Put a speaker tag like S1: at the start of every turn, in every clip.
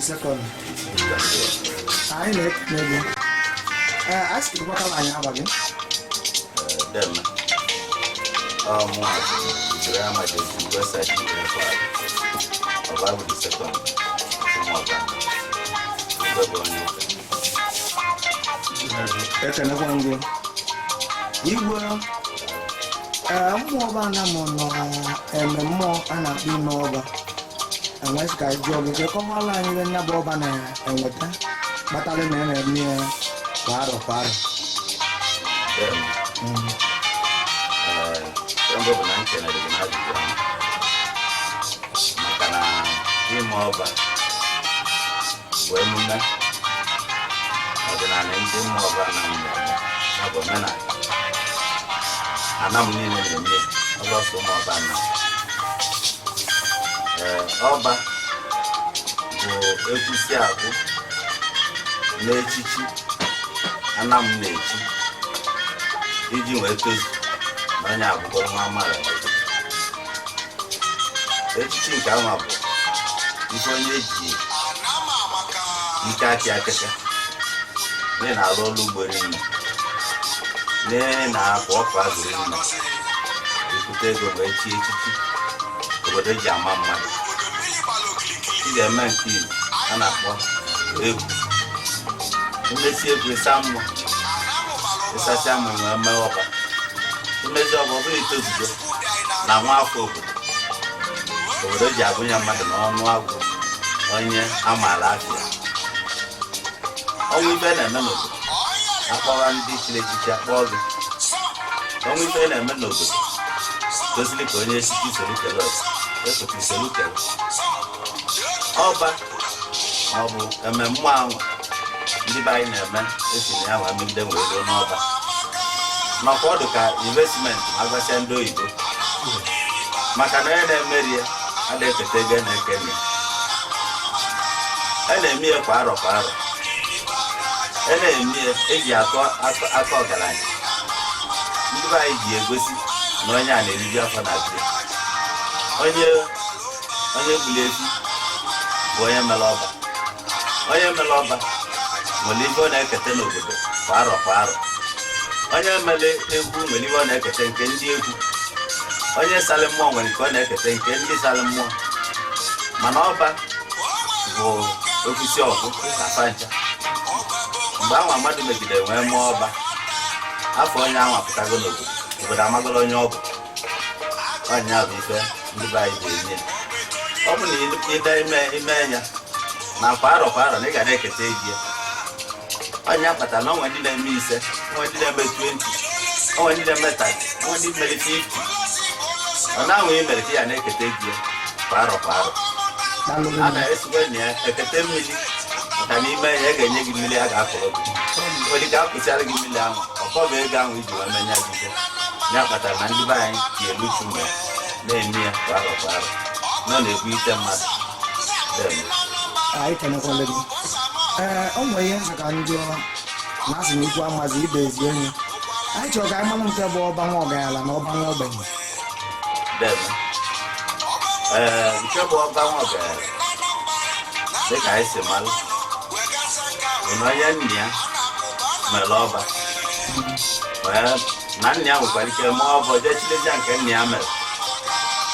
S1: Second, anyị na-ekene gị. Ee, a sị gwakala anyị aba gị.
S2: Deme. Ọ mụnwa bụ His Royal Majesty Igwe Sir G.F.R. Ọbagwu the Second, Ụmụọba, Igwe bụ onye ụka.
S1: Ekenekwa m gị, igwe. Ee, Ụmụọba Anam nọ eme mmụọ a na-akpọ ime ọba. Enwesị ka anyị jụọ gị ka kọwala anyị ihe nya bụ ọba na-enweta kpatara na a na-eme ya kwa arọ kwa arọ.
S2: Deme. Ee, nke mbụ bụ na m kenere gị n'ajụjụ ahụ maka na ime ọba bụ emume ọdịnala ndị Ụmụọba Anam na-eme, ya bụ omenala Anam niile na-eme ọlọsọ Ụmụọba Anam. Ee, ọba bụ ekwusi akwụ n'echichi Anam na-echi iji wee tozu na onye abụgoro nwa amaala n'obodo. Echichi nke anwa bụ ife onye ji ike akị akịka n'ihi na-alụ ọrụ ugbo rinne, n'ihi na-akwa ọkụ azụ rinne, ekwute ego wee chie echichi obodo ji ama mmadụ. Ị ga-eme nke Igbo a na-akpọ egwu, imesi egwu, ịsa mmụọ, ịsasịa mmụọ, wee mee ọba. Imezi ọba, ọ bụrụ itozugo na nwa afọ obodo, obodo ji agụnye mmadụ n'ọnụ agwụ onye amaala afịa. Ọnwa ife na-eme n'obodo, akpọwa ndị chiri echichi akpọọ gị. Ọnwa ife na-eme n'obodo tosiri ka onye echichi soro kele ọzọ epụta isoro kele ọba, ma ọ bụ ememme ahụ ndị be anyị na-eme esi na ya wee megide wee ruo n'ọba nakwa ọ dị ka investment ma agwasịa ndị oyibo, maka na onye na-emeri ya adịghị eketa ego na-eke ya. A na-eme ya kwa arọ kwa arọ. A na-eme ya eji atụ aka ọgaranya. Ndị be anyị ji egosi na onye a na-eriju afọ na bịa onye onye gburu efi bụ onye mere ọba. Onye mere ọba nwere ife ọ na-eketa n'obodo kwa arọ kwa arọ. Onye mere egwu nwere ife ọ na-eketa nke ndị egwu. Onye salị mmụọ nwere nke ọ na-eketa nke ndị salị mmụọ. Mana ọba bụ okwusi ọgụ na fancha. Mgbe anwa mmadụ megidere wee mụọ ọba, afọ onye anwa pụtago n'obodo, obodo amagolo onye ọ bụ. Ọnya bụ ife ndị be anyị ji eme ya. Ọ bụ na ide ime ime ya na kwa arọ kwa arọ na ị ga na-eketa ego ya. Ọnya kpatara na onwe ndị na-eme 5, onwe ndị na-eme 20, onwe ndị na-eme 30, onwe ndị mere 50. Ọ na-anwe imere ka ya na-eketa ego ya kwa arọ kwa arọ.
S1: Daalụ.
S2: A na-esikwa na ya ekete mmiri, maka na ime ya, ga-enye gị mmiri a ga-akọrọ gị. Nwere ike akwụsịara gị mmiri ahụ, ọkọba ego ahụ iji wee menye gị ife ya. Kpatara na ndị be anyị ji eluchu mgbe na-eme ya kwa arọ kwa arọ nọ na-ekwu ite mmadụ. Deme.
S1: Anyị kenekwala gị. Ee, o nwere ihe nzụ ka njọ na asị na ikwu amazi ibe ezi enyi. Anyị chọrọ ka anyị mara nke bụ ọba nwa ọgaranya na ọba nwa ogbenye.
S2: Deme. Ee, nke bụ ọba nwa ọgaranya, dịka anyị si malụ, bụ na onye nna ya mere ọba wee na nna ya nwekwara ike mee ọba, jee chilezia nke nna ya mere.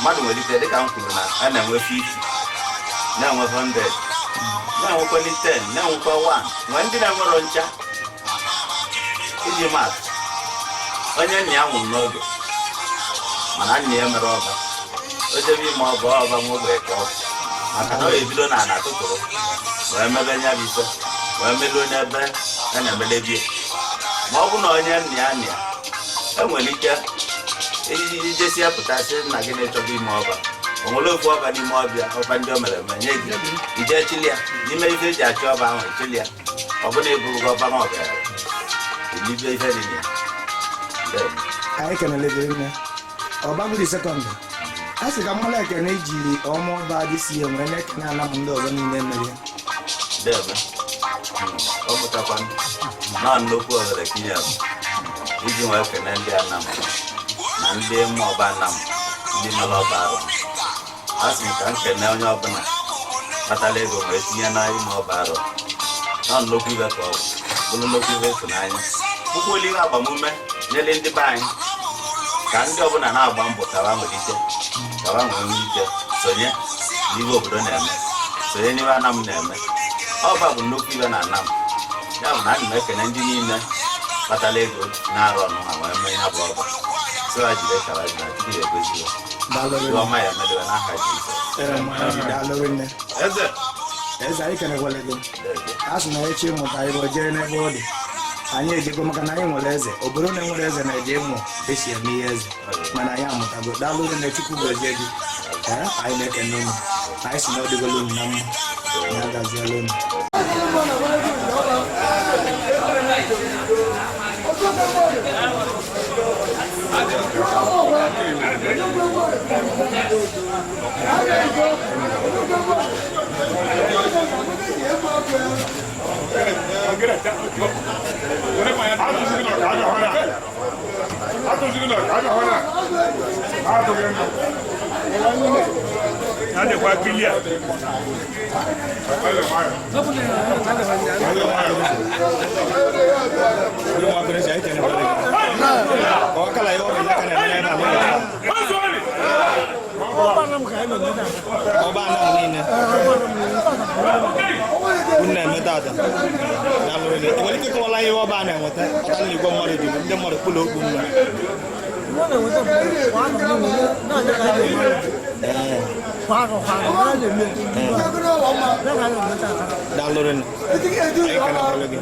S2: Mmadụ nwere ike, dịka m kwuru, na a na-enwe 50, na-enwe 100, na-enwekwali 10, na-enwekwa 1, nwee ndị na-enwero ncha. Iji maatụ, onye nna ya nwụrụ n'oge mana nna ya mere ọba, o jebe ime ọba, ọba nwa ogbenye ka ọ bụ, maka na ọ ebido na ana tụtụrụ wee mebe nya bụ ife wee meluo n'ebe a na-emedebie. Ma ọ bụ na onye nna ya enwere ike ijesi ya pụta sị nna gị na-echọba ime ọba, o nwere ofu ọba n'ime ọbịa ọba ndị o mere eme nye gị, ije chili ya n'ime ife eji achị ọba ahụ, echili ya. Ọ bụla ịbụrụ ọba nwa ọgaranya, elibie ife dị na ya. Ndewo.
S1: Anyị kenele gị nne Ọbagwu the Second. A sị ka mmalụ ekene ijiri ọma ọba dị si ya nwere na-ekene Anam ndị ọzọ niile mere ya.
S2: Deme. Ọ pụtakwa nọọ nnukwu ohere ka inye m iji wee kene ndị Anam na ndị Ụmụọba Anam, ndị mere ọba arụ. A sị m ka m kene onye ọbụla. Kpatara ego wee tinye n'ime ọba arọ nọ nnukwu ibe ka ọ bụ bụrụ nnukwu ibe ịtụnanya, bụkwuolu ihe agbamume nyere ndị be anyị, ka ndị ọbụla na-agba mbọ ka ha nwere ike, ka ha nwee ike sonye n'ihe obodo na-eme, sonye n'ihe Anam na-eme. Ọba bụ nnukwu ibe na Anam. Ya bụ na ana m ekene ndị niile kpatara ego na-arụ ọnụ ha wee mee ya bụ ọba, sị ha jide ka ha jide, tupu ya egozi ya.
S1: Daalụ.
S2: Ihe ọma ya emeliwe n'aha Jizọs.
S1: Daalụ rinne.
S2: Eze.
S1: Eze, anyị kenekwala gị.
S2: Eze.
S1: A sị na echi ịmụta ibe jee n'ebe ọ dị, anyị ejego, maka na anyị nwere eze. Obodo na-enwere eze na-eje ịmụ esi eme ihe eze, mana anyị amụtago. Daalụ rinne, Chukwu gozie gị. Ee, anyị na-ekene unu. Anyị si na ọ dịgolo unu na mma, ya gaziela unu. Ọba Anam niile unu na-eme tata, daalụ rinne. Ị nwere ike ịkọwala ihe ọba a na-enweta kpatara na igwe mmadụ juru, ndị mmadụ kpụlụ okpu mma? Ee. Daalụ rinne, anyị kenekwala gị.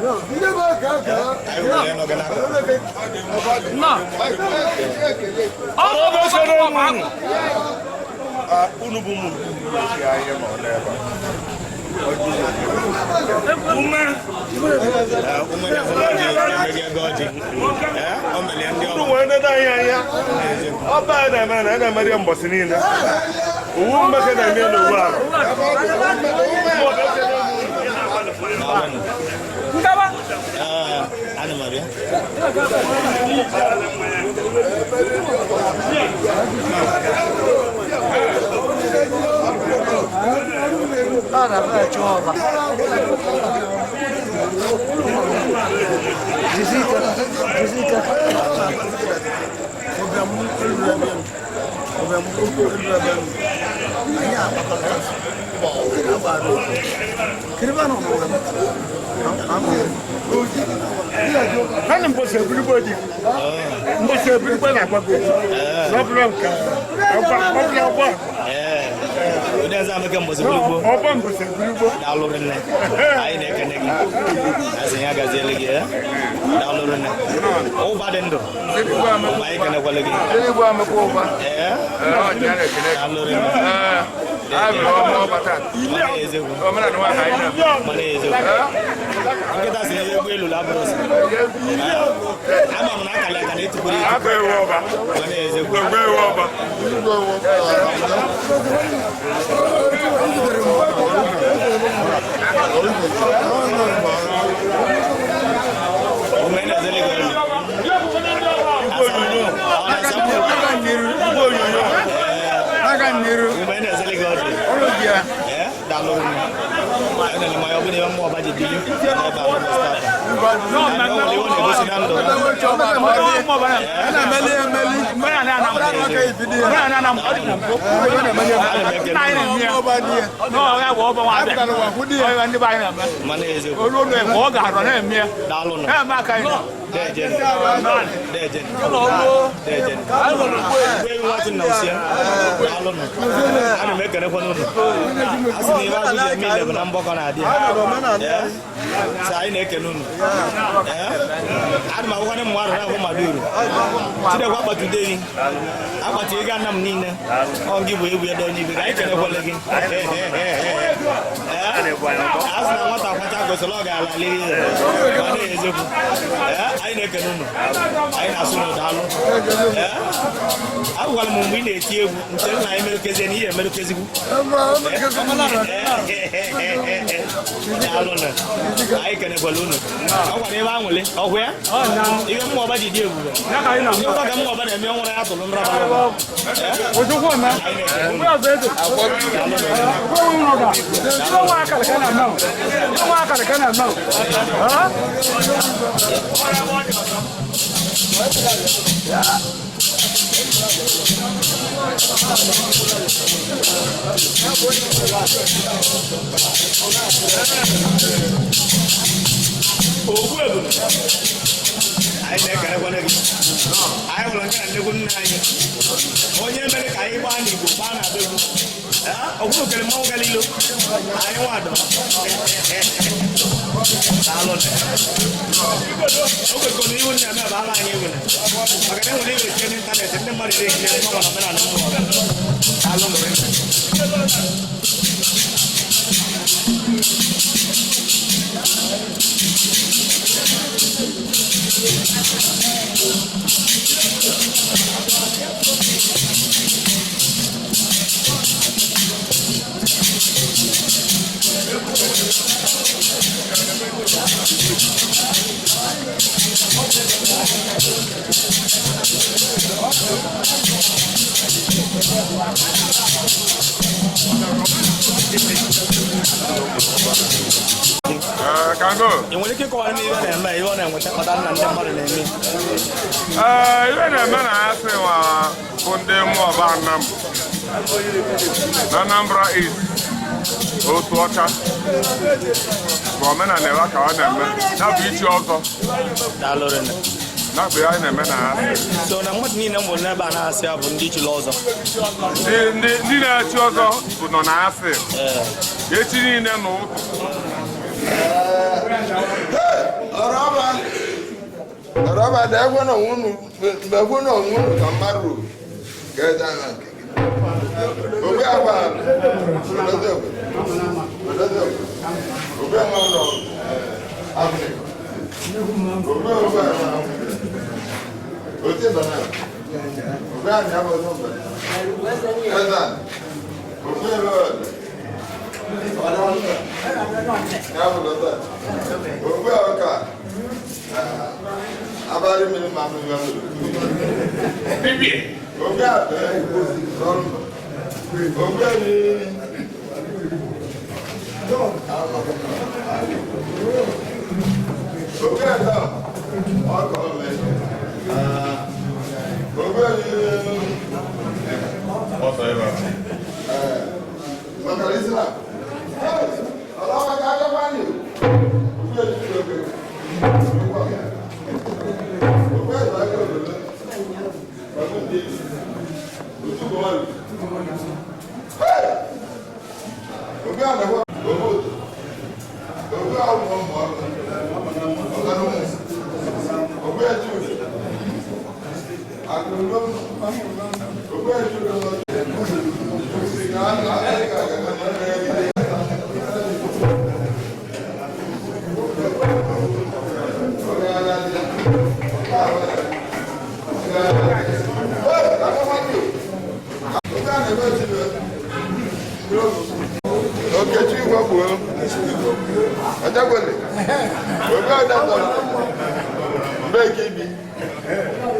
S1: Anyị hụrụ ya n'oge n'akụkụ.
S3: Unu bụ ụmụ anyị nọ n'ebe a. Ume.
S1: Ume na-efere ọjị, na-emegi ego ọjị. Ee, o melie ndị
S3: unu
S1: ọba.
S3: wee nedo anyị anya. Ọba a na-eme na a na-emeri ya mbọsị niile. Owu mmeke na-eme n'owu ahụ.
S1: Daalụnụ. Ee, ana m abịa.
S3: Naanị mbọsị ebirigbo dị. Mbọsị ebirigbo na-agbago. N'ọbụla nke ọgba ọbụla ọgba.
S1: Ee, ụdị eze ameke mbọsị bụrụ gboo.
S3: Ọgba mbọsị ebirigbo.
S1: Daalụ rinne, anyị na-ekene gị, asị ya gaziele gị. Ee, daalụ rinne, ụba dị ndụ ụba, anyị kenekwala gị.
S4: Eluigwe amekwa ụba.
S1: Ee.
S4: Ee, ọ dị, a na-ekele gị.
S1: Daalụ rinne.
S4: Ee, a bụrụ ọma ọba taa.
S1: Mana eziokwu.
S4: Omenala nwaanyị anyị na-eme.
S1: Mana eziokwu, nkịta si na egwu elu labụrụ ọsọ. Ama m na akali aka na etukwuru etu.
S3: Agba ewu ọba.
S1: Mana eziokwu.
S3: Agba ewu ọba.
S1: Ume na-ezele gị ọrụ. Ọ na-asapụ.
S3: Igwe onyonyo.
S1: Ume na-ezele gị ọrụ. Ee, daalụ rinne. Anyị na-ele ma ya ọ bụrụ na ihe mmụọ ọba ji bili n'ebe a n'ụbọchị tata. Anyị o nwere ihe ọ na-egosi na ndụ ya. Ana m ekele unu. Mana eziokwu. Daalụ nụ. Dejen. Dejen. Dejen. Igwe ewu nwatụ na usia. Daalụ nụ. Ana m ekelekwa n'ụlọ. A sị na ihe azụ ji eme ile bụ na mgbakọ na-adị ya. Ee. Sị anyị na-ekele unu. Ee. Ana m agwakwana mmadụ na-ahụ mmadụ uru. Chidekwa akpatụde gị. Akpati ego Anam niile. Ọ gị bụ egwu edo onye ibe ka anyị kelekwala gị. Ee. A sị na nwata kwacha gosiri ọ ga-ala liri ya. Ma na eziokwu. Ee, anyị na-ekele unu. Anyị na-asụ unu daalụ. Ee. Agwara m mgbe ị na-eti egwu nke nna anyị merekezie na ihe emerekezigwu. Daalụ nụ. Anyị kenekwala unu. Ọ gwara ebe aṅụlị ọhụ ya ihe mmụọ ọba ji dị ebube. Ihe ọba ka mmụọ ọba na-eme ọnwụrụ ya tụrụ nraba.
S5: Ogbu ebube, anyị na-ekelekwana gị. Anyị hụrụ nke na nnekwu nna anyị, onye mere ka anyị gbaa n'Igbo gbaa na be gị. Ọgwụrụ kere mmanwụ gara ilo anyị nwadọ. Daalụ. O kwekọrọ na ihu nna eme bụ ala anyị nwere, maka na enwere iwere tinye n'ịntanetị, ndị mmadụ na-ekiri mmanwụ na omenala mmụọ. Daalụ. Nwere
S4: Ee, Kango.
S5: Ị nwere ike ịkọwara m ihe ọ na-eme, ihe ọ na-enweta kpatara na ndị mmadụ na-eme?
S4: Ee, ihe na-eme na asị nwa bụ ndị mmụọba Anam na Anambra East, otu ọcha bụ omenala ya ka ọ na-eme, ya bụ ichi ọzọ.
S5: Daalụ rinne.
S4: Na bụ ya anyị na-eme na asị.
S5: So na mmadụ niile m hụrụ n'ebe a na-asị ya bụ ndị chiri ọzọ?
S4: Ndị na-echi ọzọ bụ nọ na asị echi niile na ụtụ.
S6: Ọrọba ọrọba da egwe na onwe unu, mgbe na onwe unu ka mmadụ ga-ede anya nke gị. Obi agba odozi obodo, odozi obodo, obi enwe ụlọ Afrịka, obi obi enwe oti bana, obi anyị abụ ọzọ mbe, eze obi ebe ọdị, ya bụ lọta, obi ọka abali mmiri ma mmiri mmiri. Obi abẹ lọrùn. Obi ẹni. Obi ẹ̀dá ọkọ mi. Obi ẹni. Mọ̀kàlísílà. Ọlọ́wọ́ ká yọ wá ní. Obi ẹni tó gbé. Obi ẹ̀dá yóò lò ọdún dé. Ojú kò wá lò. Obi àdàwọ̀ obi òtò. Obi àwọn ọmọ ọ̀gá ló mú. Obi ẹ̀jú rẹ̀. Àgùnlọ́ obi ẹ̀jú rẹ̀ lọ. Okechi igwe kwuo Ejekwele obi adatọ mbeki ibi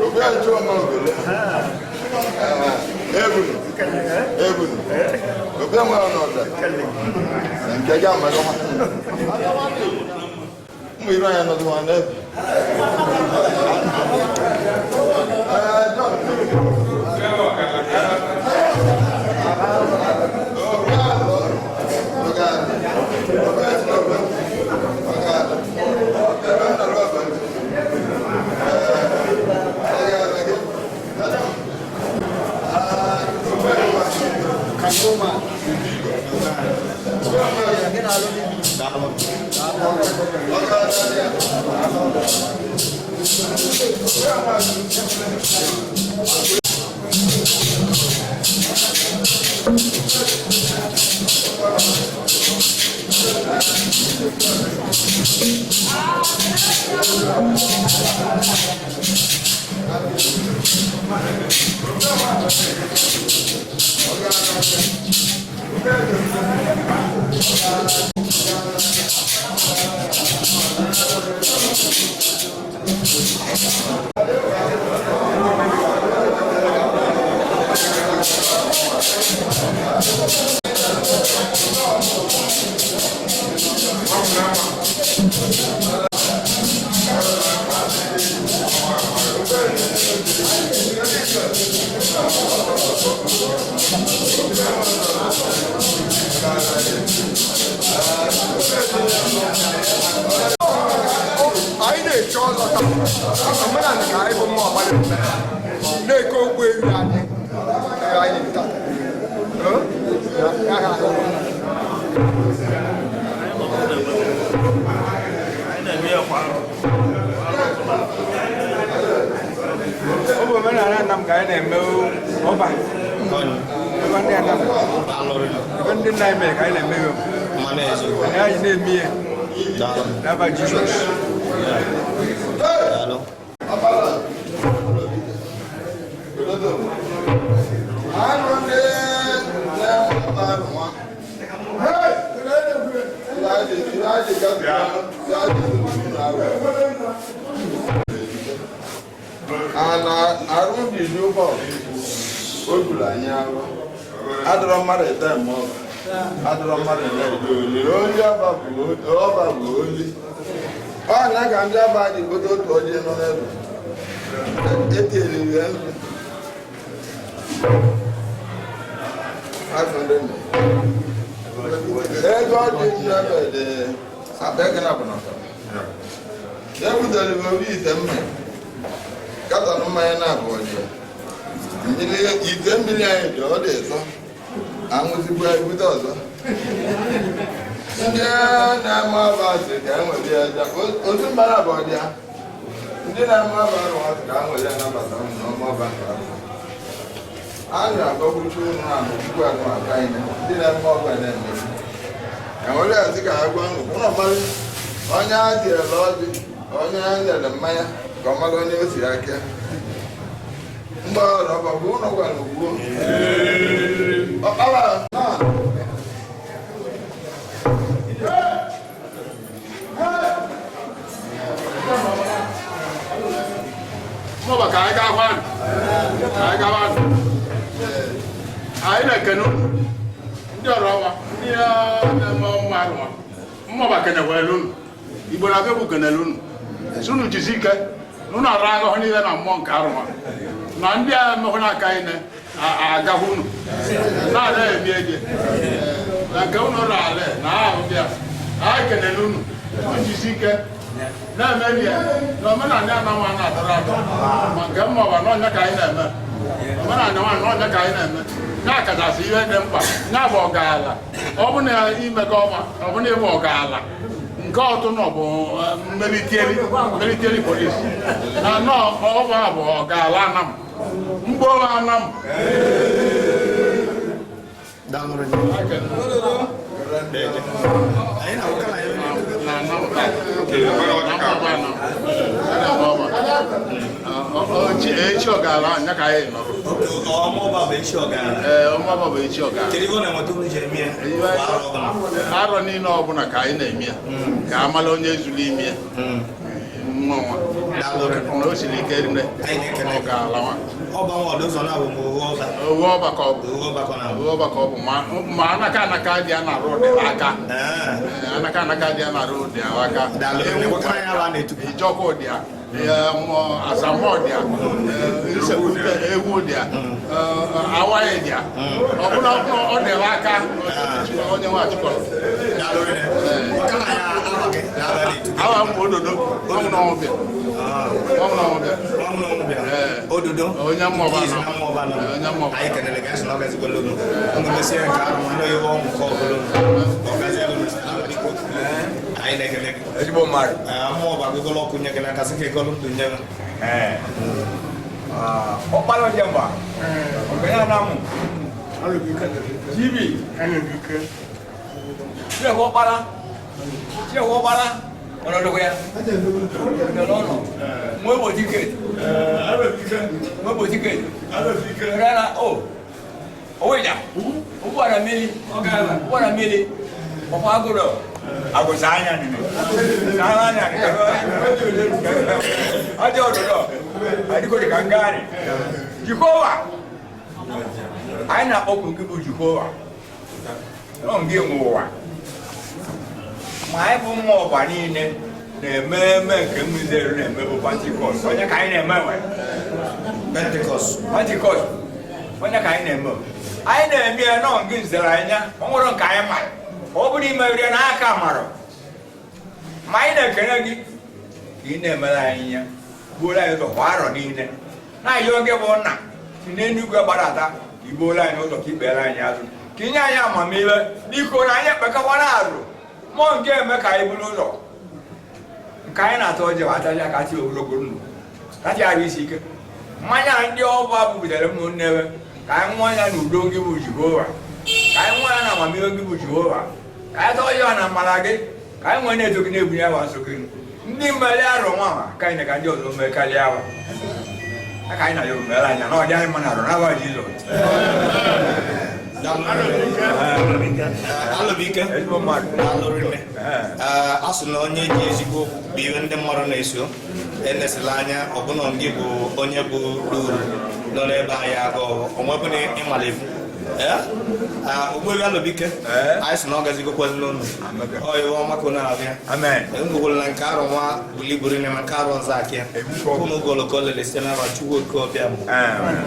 S6: obi achụ ọma ogele ebunu ebunu obi enwere ọnọdụ nke gị amadọma ụmụ iru anya nọdụ nwa n'ebe. Ee, John.
S7: Anyị na-eche ọzọ taa. Omenala ka anyị bụ mmụọ ọgbara na-eke ogbu ewu anyị. Ee, anyị na-eta. Ya ha ahụ.
S8: Ọ bụ omenala nna m ka anyị na-eme ọba. Ebe ndị Anam, ebe ndị nna anyị mere ka anyị na-eme ya. Anyị na-eme ya n'aba Jizọs.
S6: Anụ ndị na-enwe ọba nwa. Ana arụbili ụgbọ o juru anyị arụ adọrọ mmadụ ete eme ọba adọrọ mmadụ ete eme oli onye ọba bụ ọba bụ oli ọ na ka ndị ọba ji gote otu onye nọ n'ebe etinyere ya nzu 500 naira. Ego dị ebe dị akpa ego na abụnata. E butere m obi ite mmanya katọn mmanya na-abụ ọjị mmiri ite mmiri anyị dị ọ dị ịtọ aṅụzikwa ebute ọzọ ndị na-eme ọba sị ka e nwere ya ja otu mmadụ abụọ dị ya ndị na-eme ọba arụ sị ka e nwere ya nabata ụnụ n'ọma ọba nke ahụ a na-agọgbuchi ụnụ ahụ tupu anụ aka anyị ndị na-eme ọba na-eme enwere ya sị ka ha gwa ụnụ ụnụ mara onye a tinyere ọjị onye a nyere mmanya ka ọ mara onye o si aka mgbe ọrụ ọba bụ ụnụ gwara ugbuo ọkpara na
S4: Mmụba ka anyị gaa gwanụ. Ka anyị gaa gwanụ. Anyị na-ekene unu ndị ọrụ ọma ndị na-eme ọmụma arụma mmụba kenekwere unu Igbo na-abịa bụ kenere unu si unu jisi ike na unu arụ agahụ niile na mmụọ nke arụma na ndị a emehụ n'aka anyị agahụ unu na-ada emi eje na nke unu rale na ahụ bịa anyị kenere unu unu jisi ike na-eme ya na omenala ananwụ a na-atọrọ atọ ma nke mmụba n'ọnya ka anyị na-eme omenala nwaanyị n'ọnya ka anyị na-eme ya kachasị ihe dị mkpa ya bụ ọgaala ọ bụ na imekọ ọma ọ bụ na ịbụ ọgaala nke ọtụ nọ bụ military police na nọ ọba bụ ọgaala anam mgbo anam. Na anam na mmụba anam echi ọgaala anya ka anyị nọrọ.
S5: Ọmụba bụ echi ọgara.
S4: Ee, ọmụba bụ echi ọgaala.
S5: Kedu ihe ọ na-enweta unu ji eme ya? Kwa arọ ọbụla.
S4: Arọ niile ọbụla ka anyị na-eme ya ka a mara onye zuru ime ya nwa nwa na o siri ike nne ọgaala nwa.
S5: Ọba nwa ọdụ ụzọ na-abụ ma owu ọba.
S4: Owu ọba ka ọ bụ.
S5: Owu ọba ka ọ na-abụ.
S4: Owu ọba ka ọ bụ ma anaka anaka dị a na-arụ ụdị aka. Anaka anaka dị a na-arụ ụdị aka.
S5: Daalụ. Enwekwara ya aba na-etu.
S4: Ijọkwa ụdị a asamọ dị a ewu dị a awaghị dị a ọbụla ọ dịrị aka onye nwe achịkọrọ.
S5: Daalụ rinne. Gwakara ya aba gị na aba na-etu.
S4: Awa m bụ ododo ọmụ na ọmụbịa ọmụ na ọmụbịa.
S5: Ọmụ na ọmụbịa. Ododo.
S4: Onye mmụọba
S5: Izu
S4: nọ.
S5: na mmụọba nọ.
S4: Onye mmụọba.
S5: Anyị kenere gị asị na ọ gazikwala unu. Unu mesie nke ahụ ma ndị oyibo ọmụ nke ọbụla unu. Ọ gaziela unu. Biko. Anyị na-ekele gị.
S8: Ezigbo mmadụ.
S5: Mmụọba gụgọlụ ọkụ nye gị n'aka sị ka ịgọlụ ndụ nye gị.
S8: Ọkpara Ojemba, ọ̀gbẹ́ni Anamu, GB, Chief Ọkpara, Chief Ọkpara, ọ̀nà ya, ọ̀nà lọ́nà, mú èbò tíkẹ̀tì, mú èbò tíkẹ̀tì, rárá o, owó ìjà, owó àrà mílí, owó àrà mílí, ọ̀fọ̀ agùrọ̀.
S7: Agụsa anya nile. Saa anya nile.
S8: Ọjọ́ òdòdó, àdìgbò dị ka ngagharị. Jehova, anyị na-akpọku gị bụ Jehova. Nọ nke nwe ụwa. Ma anyị bụ mmụọ ọgba niile na-eme eme nke mmụzere na-eme bụ Pentikọst. Onye ka anyị na-eme nwe?
S5: Pentikọst.
S8: Pentikọst. Onye ka anyị na-eme? Anyị na-eme ya nọ nke nzere anya, ọ nwere nke anyị mara. Ọ bụrụ imeri ya n'aka mara. Ma anyị na-ekele gị ka ị na-emere anyị ya gbuola anyị ụzọ kwa arọ niile. Na-ayọ oge bụ nna si n'eluigwe gbadata ka i gbuola anyị ụzọ ka ikpere anyị azụ ka inye anyị amamihe n'iko na anyị ekpekọwara azụ mmụọ nke eme ka anyị buru ụzọ nke anyị na-atọ ọjọọ bụ ataja kasị ogologo ndụ kasị arụ isi ike mmanya ndị ọba bubutere ụmụnne we ka anyị ṅụọ ya n'udo gị bụ Jehova ka anyị ṅụọ ya na amamihe gị bụ Jehova ka anyị tọọ ya na amara gị ka anyị nwee na-eto gị na-ebunye awa nso gị ndị mmeri arọ nwa ka anyị na ka ndị ọzọ mee karịa awa aka anyị na ya omere anya na ọ dị anyị mma na arụ n'aba Jizọs.
S5: Alụbike.
S8: Ezigbo mmadụ.
S5: Alụrịne. A sị na onye ji ezigbo okwu bụ ihe ndị mmadụ na-eso enesila anya ọbụna gị bụ onye bụ uru nọ n'ebe anyị agụ onwebụna ịmala ebu Ogbuefi Alụbike anyị sị na ọ gazigokwazi n'ụlọ ọ iwe ọma ka unu na-abịa
S8: Amen.
S5: ngwugwuru na nke arọ nwa buliburi na nke arọ nza akị ya unu golo ka o lele site n'aba Chukwu oke ọbịa mụ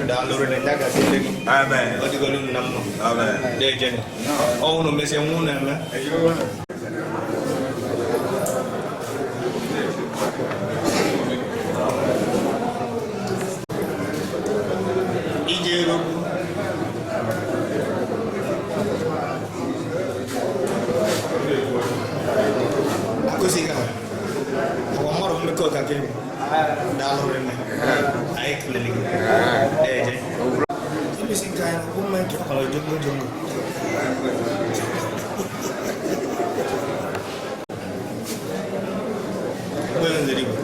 S5: daalụrịne ya gaziere gị
S8: Amen.
S5: ọ dịgoro unu na mma
S8: Amen.
S5: dejeni ọ unu mesie nwa unu eme. Ije erogbu akụzighị a ọwa mmadụ mmekọ ka gị daalụ rinne anyị kelele gị deje ebisi nke anyị bụ mma nke ọkọrọ jongo jongo. Mgbe nzere igwe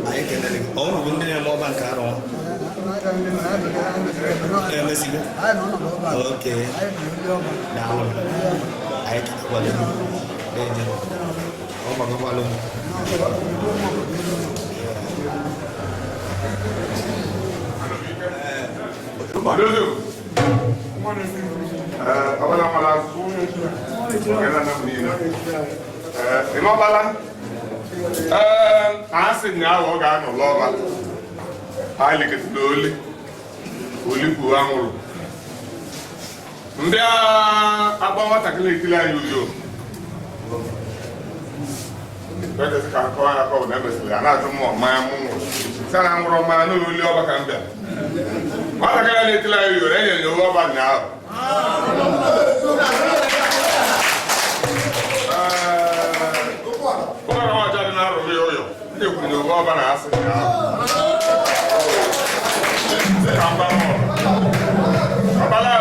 S5: anyị kelele gị ọ bụ ndị na-eme ọba nke arọ na-emesigo. Oke daalụ anyị kelekwala gị deje ọ gbakọkwala unu.
S4: Ịlọbala ee a sị na ahụ ọ ga-anọ lọba ha lekọtara oli oli kwuo anwụrụ ndị agba nwatakịrị etili anyị uyo ekesi ka akọ ya akọ bụ na emesịrị a na-ajụ mmụọ mmanya mụ nwụrụ sị na nwụrụ mmanya n'ụlọ oli ọba ka m bịa nwatakịrị a na-etili anyị uyo na-enye ya owe ọba ụnyaahụ. Ụlọ ọjọọ dị na-arụrụ ya ụyọ ndị kwuru na owe ọba na-asị ụnyaahụ. Sị ka mgba mụ ọbala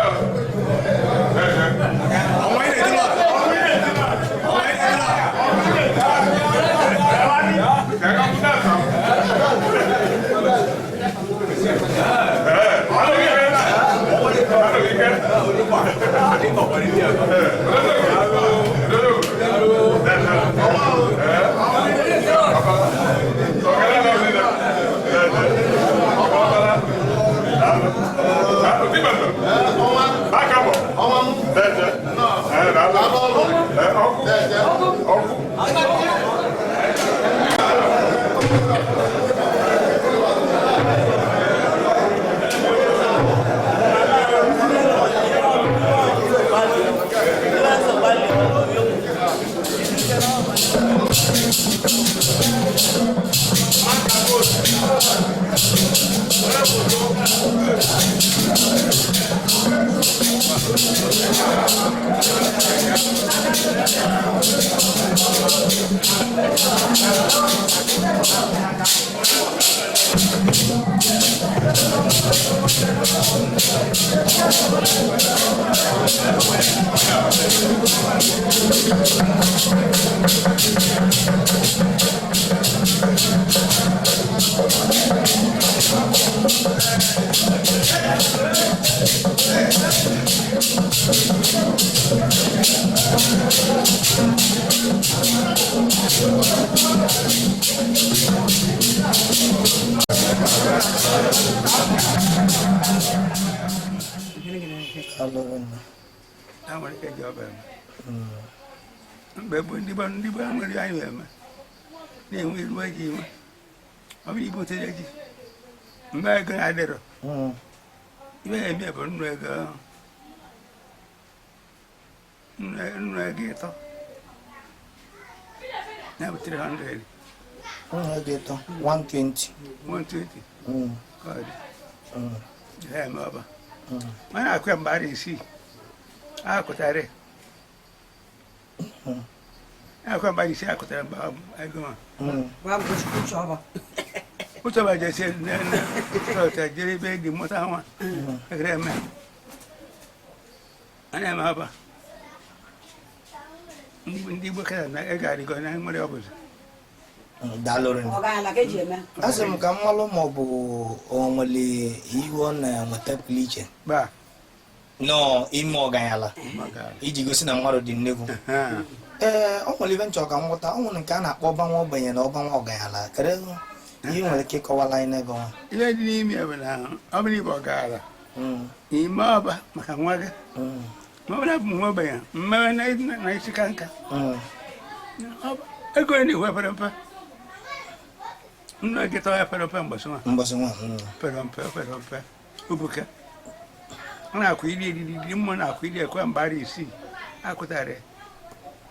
S1: Alụrịne.
S9: Ha nwere ike ji ọba eme. Mgbe gboo, ndị gboo nwere anyị eme na-enwe iru eji nwe ọ bụrụ ibutere ji mgbe ego na-adịrọ. Ibe na-eme bụ nnu ego, nnu ego 3 ya bụ 300.
S1: Nnu ego 3, 120.
S9: 120 ka ọ dị. Ya eme ọba mana akụ ya mgbe ara 6 akụtarị akụ mgbe ara 6 akụtara mgbe ego ma ụtọba jesi nne jere ebe dị mụta nwa ekere eme anya eme ọba. Ndị Igbo kara na ego arịgo na nwere ọbụzụ.
S1: Daalụ rinne. Asị m ka mmalụ ma ọ bụ o nwere ihe ọ na-enweta pụrụ iche
S9: ba
S1: nọọ ime ọganyala iji gosi na mmadụ dị nnekwu. Ee, ọ nwere ibe nchọ ka m nghọta. Ọ nwere nke a na-akpọ ọbanwa ogbenye na ọbanwa ọganyala. Kedu ihe ị nwere ike ịkọwala anyị n'ebe nwa?
S9: Ihe dị n'ime ya bụ na ọ bụrụ ibe ọgara ime ọba maka nwa gị, ma ọ bụrụ abụ nwa ogbenye mmewe na isi ka nka. Ego na-ekwu pere mpe, nnu ego 3 ya pere mpe mgbọsị nwa.
S1: Mbọsị nwa.
S9: Pere mpe, pere mpe obuka ọ na-akwụ iri eriri iri mmụọ na-akwụ iri ekwe mgbe ara 6 akụtarị.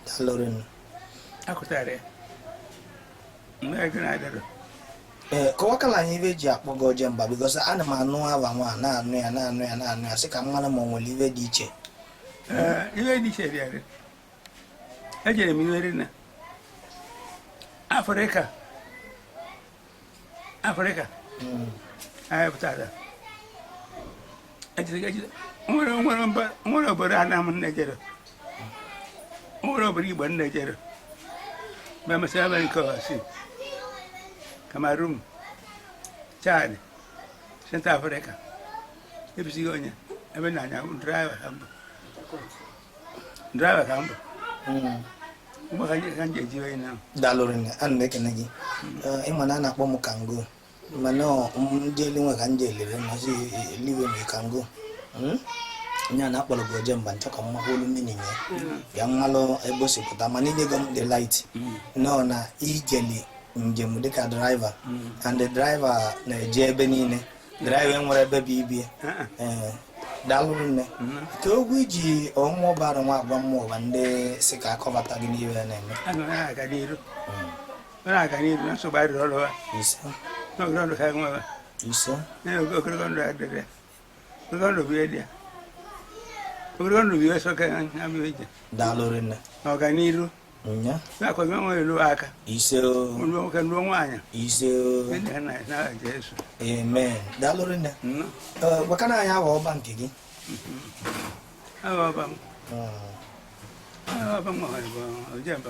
S1: Daalụ rinne.
S9: Akụtarị mgbe ego na-adịrọ.
S1: Ee, kọwakala anyị ibe eji akpọ gị Ojemba, because ana m anụ ava nwa na-anụ ya, na-anụ ya, na-anụ ya, sị ka m mara ma ọ nwere ibe dị iche.
S9: Ee, ihe dị iche dị adị. Ejere m iwere na Afrịka, Afrịka anyị pụtara ejere ejere nwere mba, nwere obodo ana m nnejere, nwere obodo Igbo nnejere mgbe emesịa ebe nke ọsi Cameroon, Chad, Central Africa ebisighị onye ebe na anya driver ka mbụ, driver ka mbụ ụgbọ ka m ji eji onye na.
S1: Daalụ rinne, ana m ekene gị. Ee, ịma na a na-akpọ m Kango, mana ndị elu nwe ka ndị elere mazi eliwe m Kango. Onye a na-akpọrọ gị Ojemba, nchọ ka mmakwa olu mmiri ya bịa mmalụ ebe o si pụta, mana inyego m the light nọ na ijeli njem dịka driver, and the driver na-eje ebe niile. Driver nwere ebe bụ ibie. Ee, daalụ nne. Ka ogwu iji ọmụọ bara nwa agwa mmụọ ba ndị si ka akọbata gị n'ihe a na-eme.
S9: Aga m na-aga n'iru, ọ na-aga n'iru na nsogbu adịrị ọrụ ha.
S1: Ise.
S9: N'ogologo ndụ ka nwe.
S1: Ise.
S9: Na ogologo ndụ adịrị ya, ogologo ndụ bụ ihe dị ya, ogologo ndụ bụ ihe sọ ka ya bụ ije.
S1: Daalụ rinne.
S9: Na ọganiru.
S1: Nya.
S9: Na-akwado nwe elu aka.
S1: Ise o.
S9: Nruo nwoke, nruo nwaanyị.
S1: Ise o.
S9: Ndị ha na Jesu.
S1: Amen. Daalụ rinne. Ee, gwakana anyị awa ọba nke gị.
S9: Awa ọba m, awa ọba m nwere bụ Ojemba.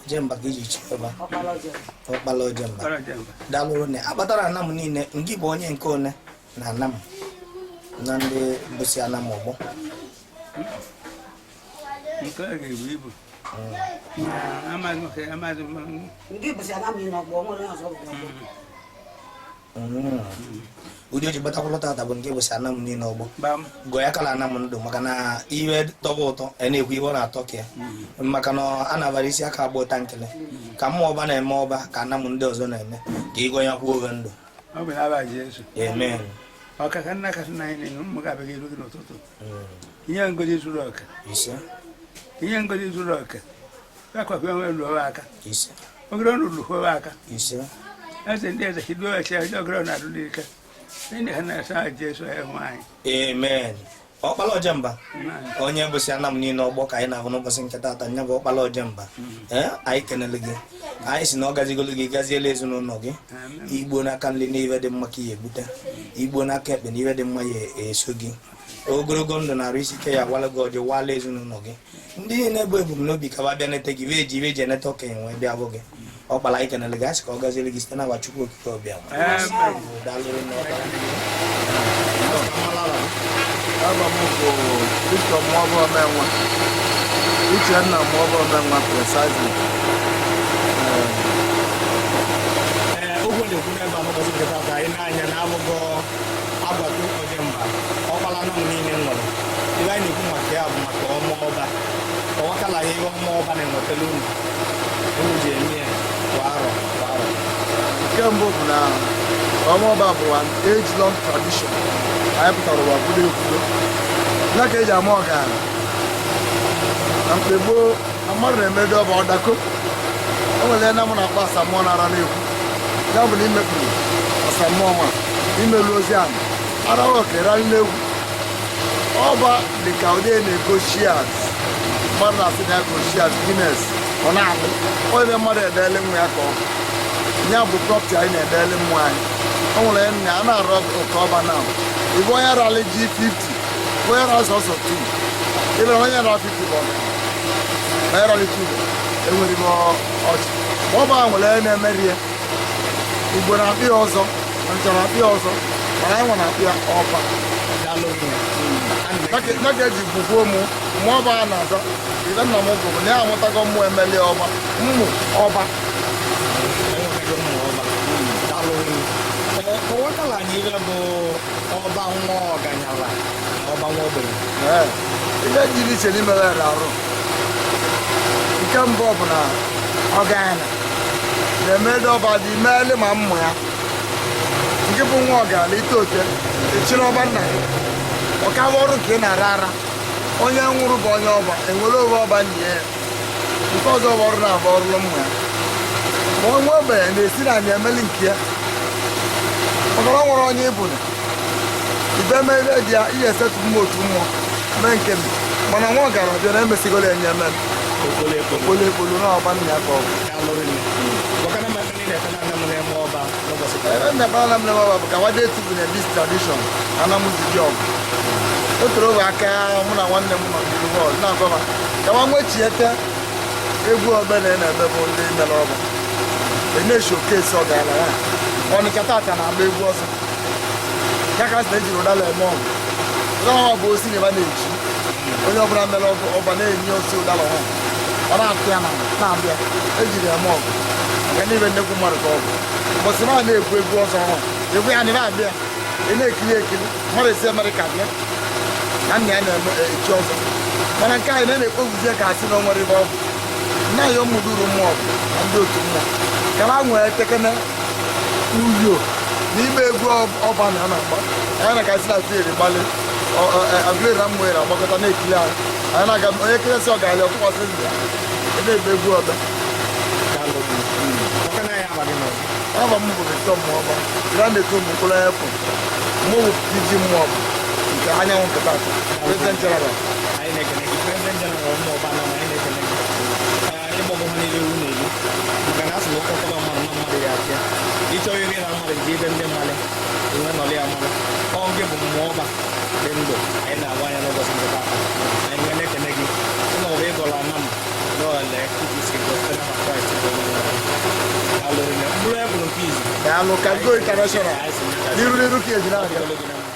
S1: Ojemba ka iji chi ọba. Ọkpala Ojemba.
S9: Ọkpara Ojemba.
S1: Daalụ rinne. Akpatara anam niile, ngị bụ onye nke one na anam na ndị bụsi anam ọgbọ?
S9: Nke a ga-ebu ibu. Amaghị nwoke, amaghị m.
S10: Ndị bụsị ana m n'ọgbọ nwere ọzọ bụ n'ọgbọ.
S1: Ụdị o ji gbatakwụlụ tata bụ nke bụsi anam niile ọgbọ.
S9: Bam.
S1: Gụọ ya kala anam ndụ, maka na ihe tọba ụtọ a na-ekwu ihe ọ na-atọ ka ya, maka na a na-abara isi aka agba ụta nkele ka mma ọba na-eme ọba ka anam ndị ọzọ na-eme ka ịgọ ya kwuo oge ndụ.
S9: Ọ bụ n'aba Jesu.
S1: Amen.
S9: Ọkaka nna kasị na anyị na ụmụ ga-abịaghị iru gị n'ụtụtụ ihe ngozi zuru oke.
S1: Ise.
S9: Ihe ngozi zuru oke akwakwa enwe lụọ aka.
S1: Ise.
S9: Ogoro ndụ lụọ aka.
S1: Ise.
S9: Eze ndị eze chiduo echi ndị ogoro na-adụ n'ike ndị ha na-asa Jesu ya nwe anyị.
S1: Amen. Ọkpala Ojemba, onye bụsi anam niile ọgbọ ka anyị na-ahụ n'ụbọchị nke taata nya bụ ọkpala Ojemba. Ee, anyị kenele gị. Anyị si na ọ gazigolu gị, gaziela ezinụlọ gị. Igbo n'aka nri n'ihe dị mma ka ihe ebute, igbo n'aka ekpe n'ihe dị mma ya eso gị. Ogologo ndụ na arụ isi ike ya awala gị ọjị wala ezinụlọ gị. Ndị niile bụ ebumnobi ka ba bịa nete gị wee ji iwe ji enete okenye nwee bịa bụ gị ọkpala. Anyị kenele gị. Anyị sị ka ọ gaziere gị site n'awa Chukwu Okike ọbịa. Daalụ rinne, ọkpala.
S6: Aba m bụ Victor Muobo Omenwa, Uchenna Muobo Omenwa precisely.
S5: Ee, okwu na-ekwu n'ebe a n'ụbọchị nke taata, anyị na-anya na-abụgọ agbata Ojemba, ọkpala anam niile nọrọ. Ibe anyị na-ekwu maka ya bụ maka Ọba. Kọwakala anyị ihe ọma ọba na-enwetara unu, unu ji eme ya kwa arọ kwa arọ.
S7: Nke mbụ bụ na ọma ọba bụ an age long tradition. Anyị pụtara ụwa kwudo ekwudo ya ka eji ama ọgaranya. Na mgbe gboo, na mmadụ na-emedo ọba ọdako, o nwere na mụ na-akpọ asamụọ na-ara na-ekwu ya bụ na imekpuru asamụọ nwa imelu ozi ala arawa okere n'egwu. Ọba dị ka ụdị na-ego shares, mmadụ na-asị na ya go shares Guinness, ọ na-alụ onye mmadụ edele nwa ya ka ọ ya bụ property anyị na-edele mmụọ anyị. O nwere nna a na-arụ ụka ọba na ịbụ onye rali G50, onye rali sọsọ 2, ebe onye rali 50 bụ ọga, onye rali 2 enwere ibe ọchị. Ma ọba nwere onye na-emeri ya. Igbo na-akpị ya ọzọ, Ọnịcha na-akpị ya ọzọ, mana anyị nwa na-akpị ya ọba.
S5: Daalụ.
S7: Ya ka eji gwugwuo mụ mmụọ ọba a na-aza. Ibe nna m gwụrụ na ya amụtago mmụọ emeli ọba, mmụ ọba.
S5: Enwetago mmụ ọba. Daalụ. Kọwakala anyị ihe bụ ọba nwa ọganyala na ọba nwa ogbenye.
S7: Ee, ihe jiri iche n'ime ya arụ. Nke mbụ bụ na ọgaranya na-emedo ọba dị meeli ma mmụ ya. Nke bụ nwa ọgaranya ite ote echiri ọba nna gị, ọkawa ọrụ nke ị na-ara ara. Onye nwụrụ bụ onye ọba enwere owe ọba nye ya. Nke ọzọ bụ ọrụ na-abụ ọrụlụ mmụ ya. Ma onye ogbenye na-esi na anyị emeli nke ya, maka na ọ nwere onye ịbụ na ibe mee ihe dị ya ihe esetụ mma otu mmụọ mee nke m. Mana nwa ọgaranya bịa na emesigolo enye eme
S5: okpolo ekpolo.
S7: Okpolo ekpolo na ọba nna ya ka ọ bụ.
S5: Daalụ rinne. Gwakana m ebe niile ekpere anya m na-eme ọba n'ụbọchị taa.
S7: Ebe nna kpara m na ọba bụ ka wade etubu na this tradition anamuzi ọgụ o toro oge aka. Mụ na nwanne m nọ n'iru hall na-agwa ma ka nwa nwechiete egwu obele na-eme bụ ndị mere ọba na-eshi okesi ọgaranya ya. Ọnịcha tata na-agba egwu ọzọ ya ka sị na ejiri ụdala eme ọgụ. Ụdala nwa bụ osi na ebe na-eji onye ọbụla mere ọgụ ọba na-enye osi ụdala nwa, ọ na-atụ ya na na-abịa ejiri eme ọgụ maka na ibe nnekwu mmadụ ka ọ bụ. Ụbọchị na na-egwu egwu ọzọ nwa egwu ya na-abịa, ị na-ekiri ekiri mmadụ esi Amerịka bịa na nna ya na-eme echi ọzọ. Mana nke anyị na-ekpoguzie ka asị na o nwere ebe ọ bụ nna ya ụmụduru mmụọ bụ na ndị otu mmụọ ka ha nwee tekene uyo n'ime egwu ọba na na-agba anyị na ka si na fieri gbalị agụleri na mmụọ agbakọta na-ekiri anyị. Anyị na-aga onye kịrịsị ọ ga-alị ọtụkwasị ndụ ya na-ebe egwu ọba.
S5: Daalụ rinne. Gwakana anyị aba gị n'ọzọ.
S7: Aba m bụ Victor Mmụọba grand etu mkpụrụ efu mụ bụ PG Mmụọba nke anyanwụ nke tata, president general.
S5: Anyị na-ekene gị, president general mmụọba na anyị na-ekene gị. Ee, ịgbọgọ ha niile ewu na-eri maka na a sị na ụkọkọba mmadụ na mmadụ ya achịa ịchọ iri na mmadụ ji ebe ndị mmadụ enwe nọrọ ya mmadụ. Ọ gị bụ mmụọ ọba dị ndụ anyị na-agba anya n'ụbọchị nke taata. Anyị nwee na-ekene gị sị na ọba ịgọla ana m n'ọle iji gosi na Kraịst bụ onye nwe anyị. Daalụ rinne. Mkpụrụ ebụrụ nke izu.
S7: Daalụ ka go international.
S5: Anyị sị na
S7: n'iru n'iru ka eji na-abịa.
S5: Ọ dịgolo gị na mma.